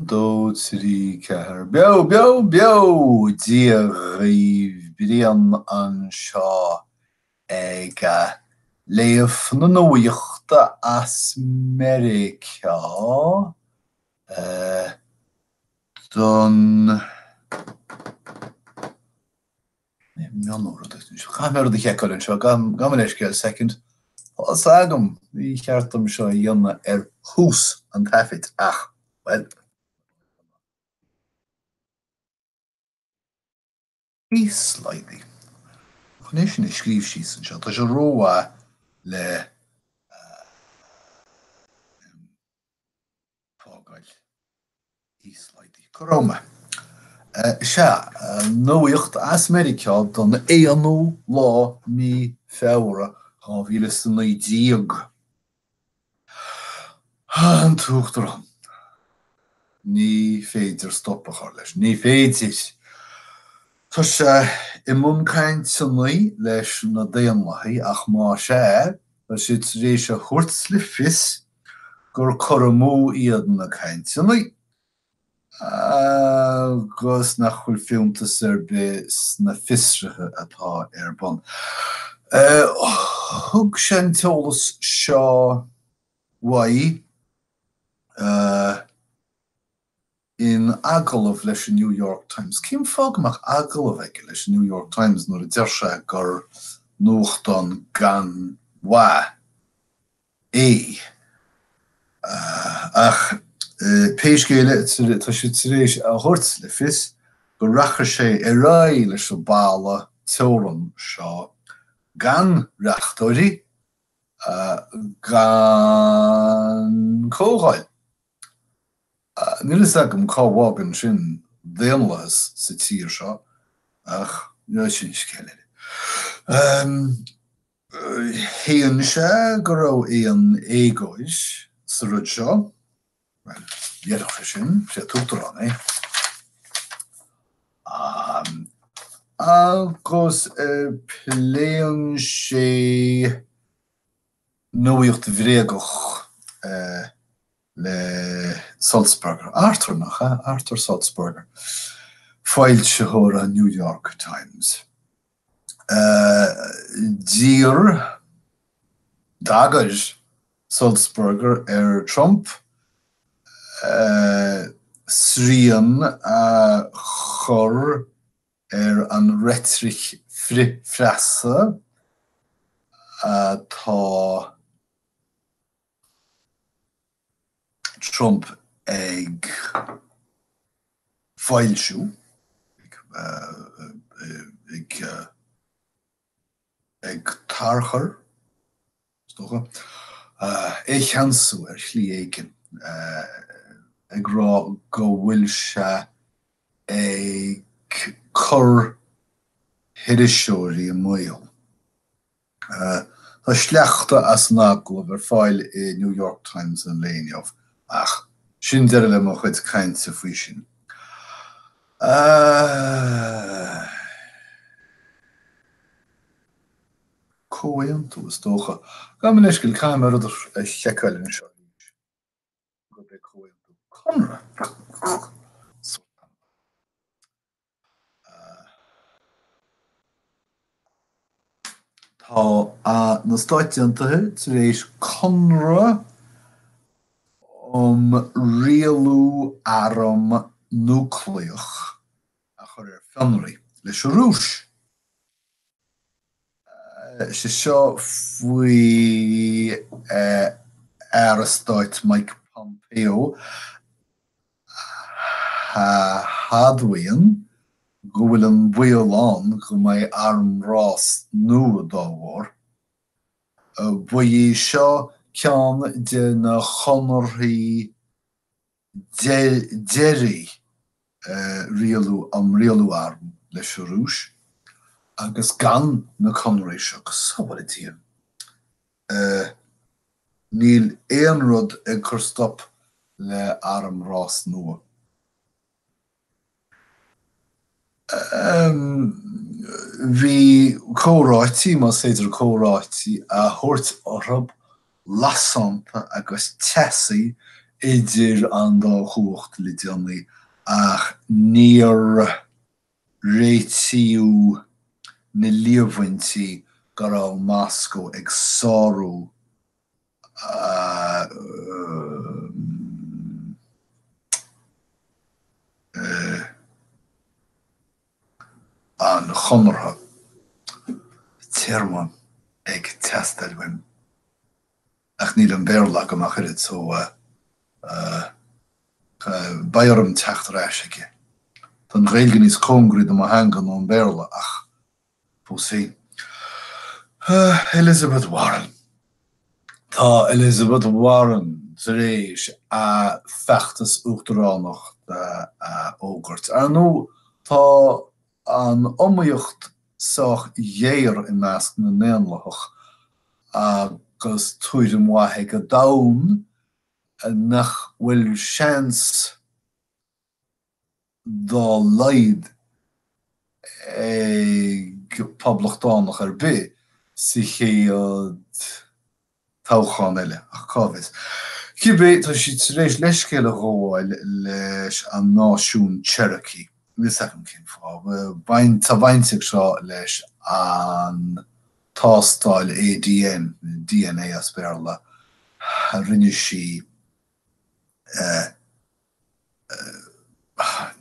2, 3, 4, Beo, beo, beo! Dia dhaoibh, Brian anseo ag léamh na nuachta as Meiriceá don. Caithfidh mé rud a sheiceáil anseo, gabh mo leithscéal, second. Tá a fhios agam, ní cheart dom seo a dhéanamh ar thús an taifid ach, bhuel, Íoslaghdaigh. Chun é sin a scríobh síos anseo, tá sé rómhaith le fágáil. Íoslaghdaigh. Go raibh maith. Sea, nuaíocht as Meiriceá don aonú lá mí Feabhra 2019. An tUachtarán. Ní féidir stop a chur leis. Ní féidir! Tá sé i mbun cainteanna leis na Daonlathaigh ach más ea, tá sé tar éis a thabhairt le fios gur cur amú iad na cainteanna agus nach bhfuil fiúntas ar bith sna fiosruithe atá ar bun. Thug sé an t-eolas seo uaidh in agallamh leis an New York Times. Cén fáth go mbeadh agallamh aige leis an New York Times nuair a deir sé gur nuachtán gan mhaith é? Ach pé scéal é, tá sé tar éis a thabhairt le fios go rachaidh sé ar aghaidh leis an balla teorann seo gan reachtóirí, gan comhdháil. Níl fhios agam cá bhfágann sin daonlathas sa tír seo, ach sin scéal eile. Shéan sé go raibh aon éagóir sa rud seo, bhuel, déarfadh sé sin, sé an tUachtarán é, agus pléann sé nuaíocht bhréagach le Sulzberger, Arthur, nach ea? Arthur Sulzberger, foilsitheoir an New York Times. D'iarr, d'agair Sulzberger ar Trump srian a chur ar an reitric frith-phreasa atá Trump ag foilsiú, ag ag tarchur, is dócha, é a cheansú ar shlí éigin, ag rá go bhfuil sé ag cur hiriseoirí i mbaol. Tá sleachta as an agallamh ar fáil i New York Times an lae inniu, ach sin deireadh le mo chuid cainte faoi sin. Comhaontú, is dócha. Gabh mo leithscéal, caithfidh mé rud a sheiceáil anseo arís. Gurb é comhaontú conradh. Tá na Stáit Aontaithe tar éis conradh um rialú arm núicléach a chur ar fionraí leis an Rúis. Sé seo faoi Aire Stáit Mike Pompeo a admhaíonn go bhfuil an baol ann go mbeidh armrás nua dá bharr. Ba é seo ceann de na conarthaí deiridh rialú um rialú arm leis an Rúis agus gan na conarthaí seo, go sábhála Dia, Níl aon rud ag cur stop le armrás nua. Bhí comhráití, más féidir comhráití a thabhairt orthu, lasánta agus teasaí idir an dá chumhacht le déanaí ach níor réitíodh na líomhaintí go raibh Moscó ag sárú an chonartha. Téarma ag teastáil uaim ach níl an Béarla agam ach oiread so beidh orm teacht ar ais aige. Tá an Ghaeilge níos cóngaraí do mo theanga ná an Béarla ach fós féin. Elizabeth Warren. Tá Elizabeth Warren tar éis a feachtas uachtaránachta a fhógairt. Ar ndóigh, tá an iomaíocht sách géar i measc na nDaonlathach agus tuairim mhaith ag an domhan nach bhfuil seans dá laghad ag poblachtánach ar bith sa chéad toghchán eile, ach cá bhfios. Cibé, tá sí tar éis leithscéal a ghabháil leis an náisiún Cherokee. Níl fhios agam cén fáth. Tá baint ag seo leis an tástáil ADN, DNA as Béarla, a rinne sí.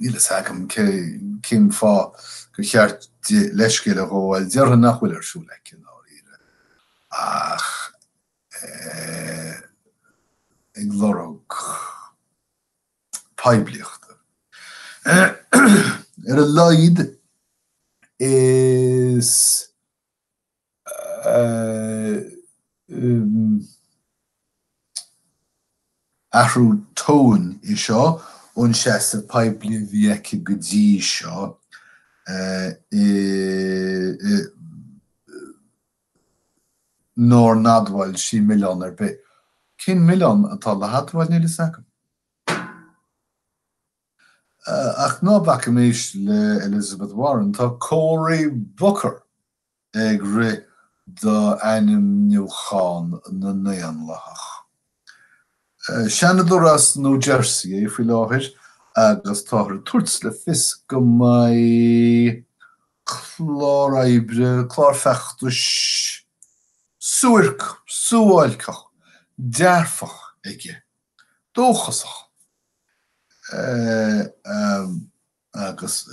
Níl fhios agam cén fáth gur cheart di leithscéal a ghabháil. Déarfainn nach bhfuil ar siúl aici i ndáiríre ach ag lorg poiblíochta. Ar a laghad is Athrú tóin é seo ón seasamh poiblí a bhí aici go dtí seo nár n-admháil sí milleán ar bith. Cén milleán atá le hadmháil níl fhios agam. Ach ná bacaimis le Elizabeth Warren, tá Cory Booker ag rith d'ainmniúchán na nDaonlathach. Seanadóir as New Jersey é faoi láthair agus táthar ag tabhairt le fios go mbeidh clár oibre, clár feachtais suairc, suáilceach, dearfach aige, dóchasach agus.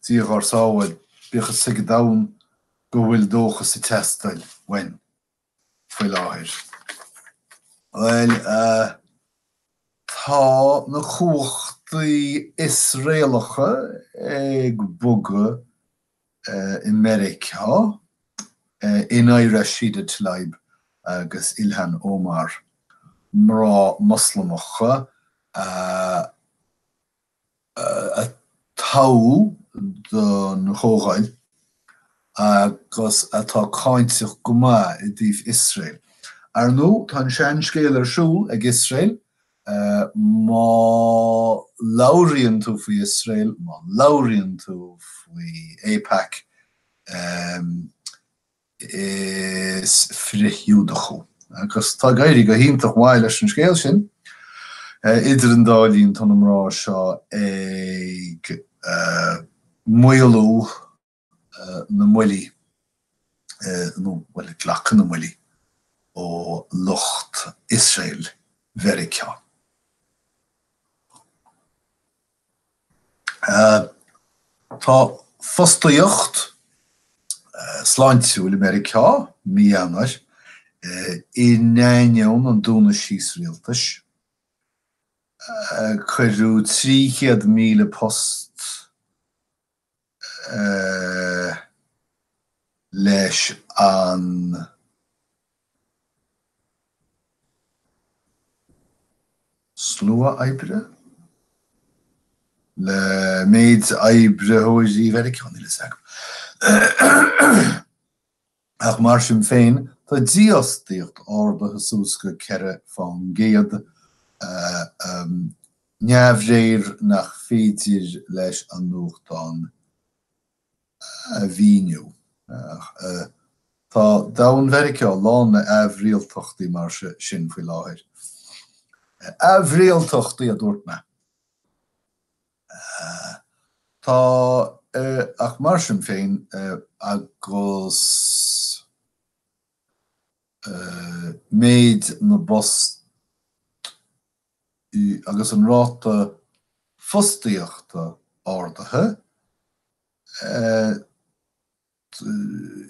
Dia dhár sábháil, bíodh fhios ag an domhan go bhfuil dóchas ag teastáil uainn faoi láthair. Bhuel, tá na cumhachtaí Iosraelacha ag bogadh i Meiriceá in aghaidh Rashida Tlaib agus Ilhan Omar, mná Moslamacha a a toghadh don Chomhdháil agus atá cáinteach go maith i dtaobh Iosrael. Ar ndóigh, tá an seanscéal ar siúl ag Iosrael, má labhraíonn tú faoi Iosrael, má labhraíonn tú faoi AIPAC, is frith-Ghiúdach thú. Agus tá ag éirí go hiontach maith leis an scéal sin. Idir an dá linn tá na mná seo ag maolú na mbuillí, nó bhuel ag glacadh na mbuillí ó lucht Iosrael Mheiriceá. Tá fostaíocht sláintiúil i Meiriceá mí Eanáir in ainneoin an dúnadh síos rialtais. Cuireadh 300,000 post leis an slua oibre, le méid oibritheoirí Mheiriceá, níl fhios agam. Ach mar sin féin, tá dífhostaíocht ardaithe suas go 4%, neamhréir nach féidir leis an nuachtán a mhíniú. Tá domhan Mheiriceá lán le aimhrialtachtaí mar sin faoi láthair. Aimhrialtachtaí a dúirt mé. Tá, ach mar sin féin, agus méid na bpost agus an ráta fostaíochta ardaithe,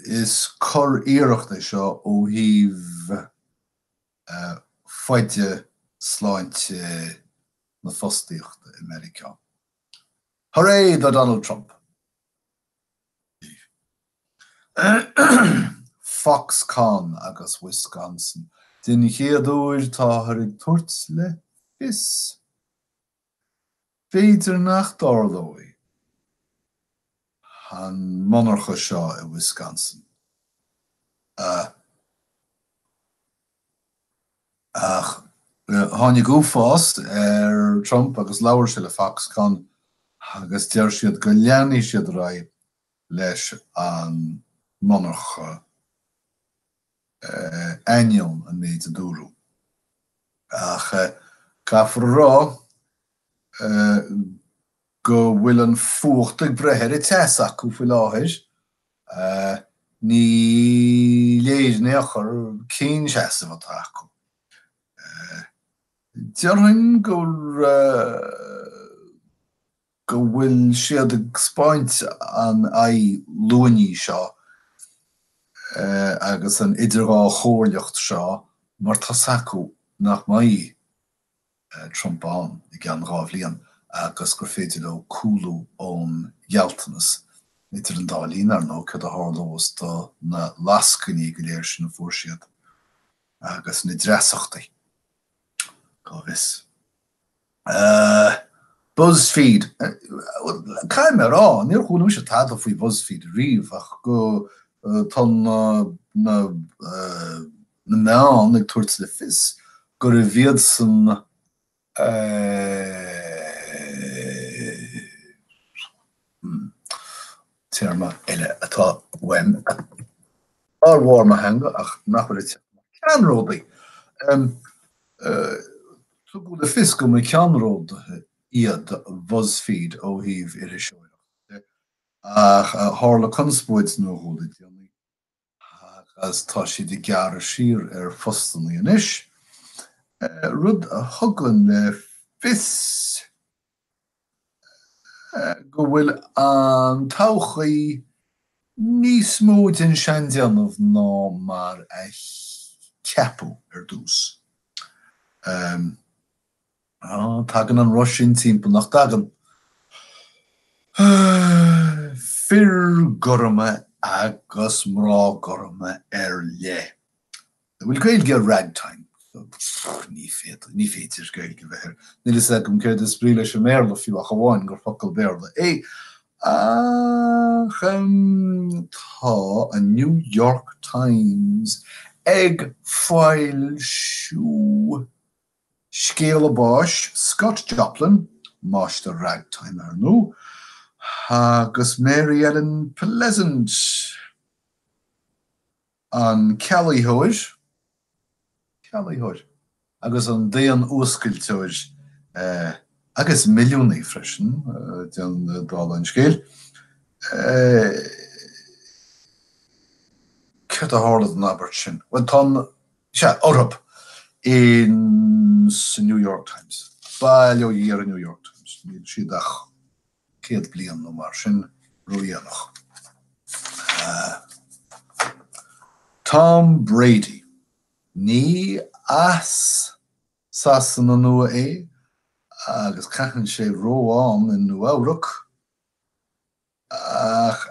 is curiarracht é seo ó thaobh faide sláinte na fostaíochta i Meiriceá. Hooray do Donald Trump! Foxconn agus Wisconsin. Den chéad uair táthar ag tabhairt le fios, b'fhéidir nach dtarlóidh an monarcha seo i Wisconsin a. Ach tháinig uafás ar Trump agus labhair sé le Foxconn agus deir siad go leanfaidh siad ar aghaidh leis an monarcha ainneoin an méid a dúradh. Ach caithfear a rá go bhfuil an fuacht ag breith ar an teas acu faoi láthair. Ní léir in aon chor cén seasamh atá acu. Déarfainn gur go bhfuil siad ag 'spáint an aghaidh luainí seo agus an idir dhá chomhairleacht seo mar tá's acu nach mbeidh Trump ann i gceann 2 bhliain agus gur féidir leo cúlú ón ghealltanas. Idir an dá linn, ar ndóigh, céard a tharlós do na lascainí go léir sin a fuair siad agus na dreasachtaí? Cá bhfios. BuzzFeed. Caithfidh mé a rá, níor chuala mise tada faoi BuzzFeed ariamh ach go tá na na na meáin ag tabhairt le fios gurbh iadsan téarma eile atá uaim ar bharr mo theanga ach nach bhfuil ag teacht amach, ceannródaí! Tugadh le fios go mba ceannródaithe iad BuzzFeed ó thaobh iriseoireachta de ach tharla conspóid nó dhó le déanaí. agus tá siad ag gearradh siar ar phostanna anois, rud a thugann le fios go bhfuil an todhchaí níos mó den seandéanamh ná mar a ceapadh ar dtús. Tagann an roth sin timpeall, nach dtagann? Fir gorma agus mná gorma ar leith. An bhfuil Gaeilge ar ragtime? Ní féidir, ní féidir Gaeilge a bheith air. Níl fhios agam céard is brí leis i mBéarla fiú ach amháin gur focal Béarla é. Ach tá an New York Times ag foilsiú Scéala báis Scott Joplin, máistir ragtime ar ndóigh, agus Mary Ellen Pleasant, an cealaítheoir, cealaítheoir? agus an daonfhuascailteoir agus milliúnaí freisin, dála an scéil. Céard a tharla don abairt sin? Bhuel, tá an. Sea, orthu in sa New York Times. Bail ó Dhia ar an New York Times. Níl siad ach 100 bliain nó mar sin ródhéanach. Tom Brady. Ní as Sasana Nua é agus caitheann sé ró-am i Nua-Eabhrac. Ach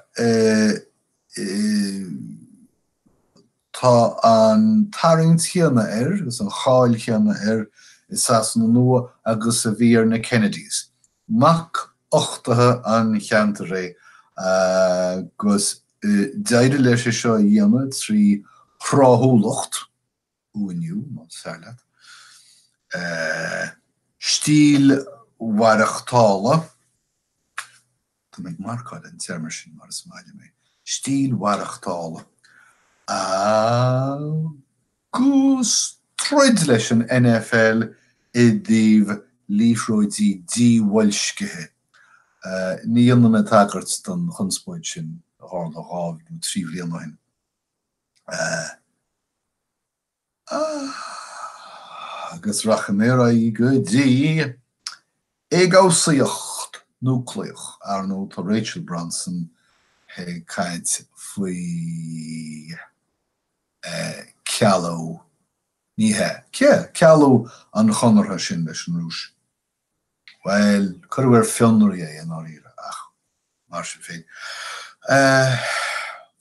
tá an tarraingt chéanna air agus an cháil chéanna air i Sasana Nua agus a bhí ar na Kennedys. Mac uchtaithe an cheantair é agus d'éirigh leis é seo a dhéanamh trí thráthúlacht, uainiú, más fearr leat, stíl mhaireachtála, Tá mé ag marcáil an téarma sin mar is maith liom é, stíl mhaireachtála, agus troid leis an NFL. i dtaobh liathróidí díbhoilscithe. Ní dhéanfaidh mé tagairt don chonspóid sin a tharla 2 nó 3 bhliain ó shin. Agus rachaidh mé ar aghaidh go dtí éagobhsaíocht núicléach. Ar ndóigh, tá Rachel Bronson ag caint faoi cealú, ní hea, cealú an chonartha sin leis an Rúis. Bhuel, cuireadh ar fionraí é i ndáiríre, ach mar sin féin.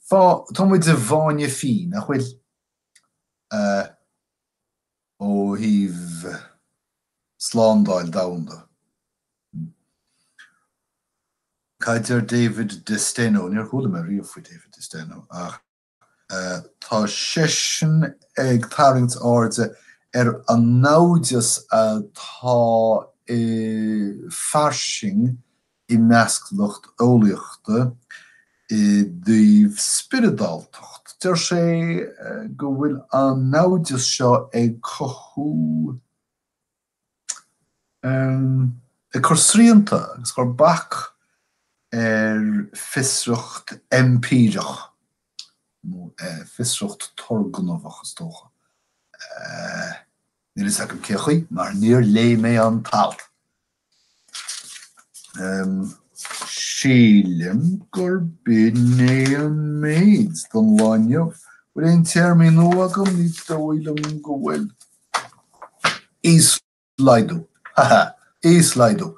Tá muid i bhfáinne fí, nach bhfuil? Ó thaobh slándáil domhanda. Cad deir David DeSteno? Níor chuala mé riamh faoi David DeSteno, ach Tá seisean ag tarraingt airde ar an naimhdeas atá fairsing i measc lucht eolaíochta i dtaobh spioradáltacht. Deir sé go bhfuil an naimhdeas seo ag cothú ag cur srianta agus ag cur bac ar fiosracht eimpíreach, nó fiosracht turgnamhach is dócha. Níl fhios agam cé chaoi, mar níor léigh mé an t-alt. Sílim gurb in é an méid don lá inniu. Bhfuil aon téarmaí nua agam? Ní dóigh liom go bhfuil. Íoslaghdú. Ha ha! Íoslaghdú.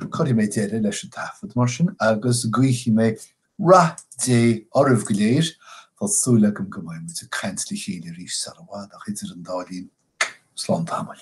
Cuirfidh mé deireadh leis an taifead mar sin agus guífidh mé rath Dé oraibh go léir. Tá súil agam go mbeidh muid ag caint le chéile arís sar i bhfad ach idir an dá linn, slán tamaill.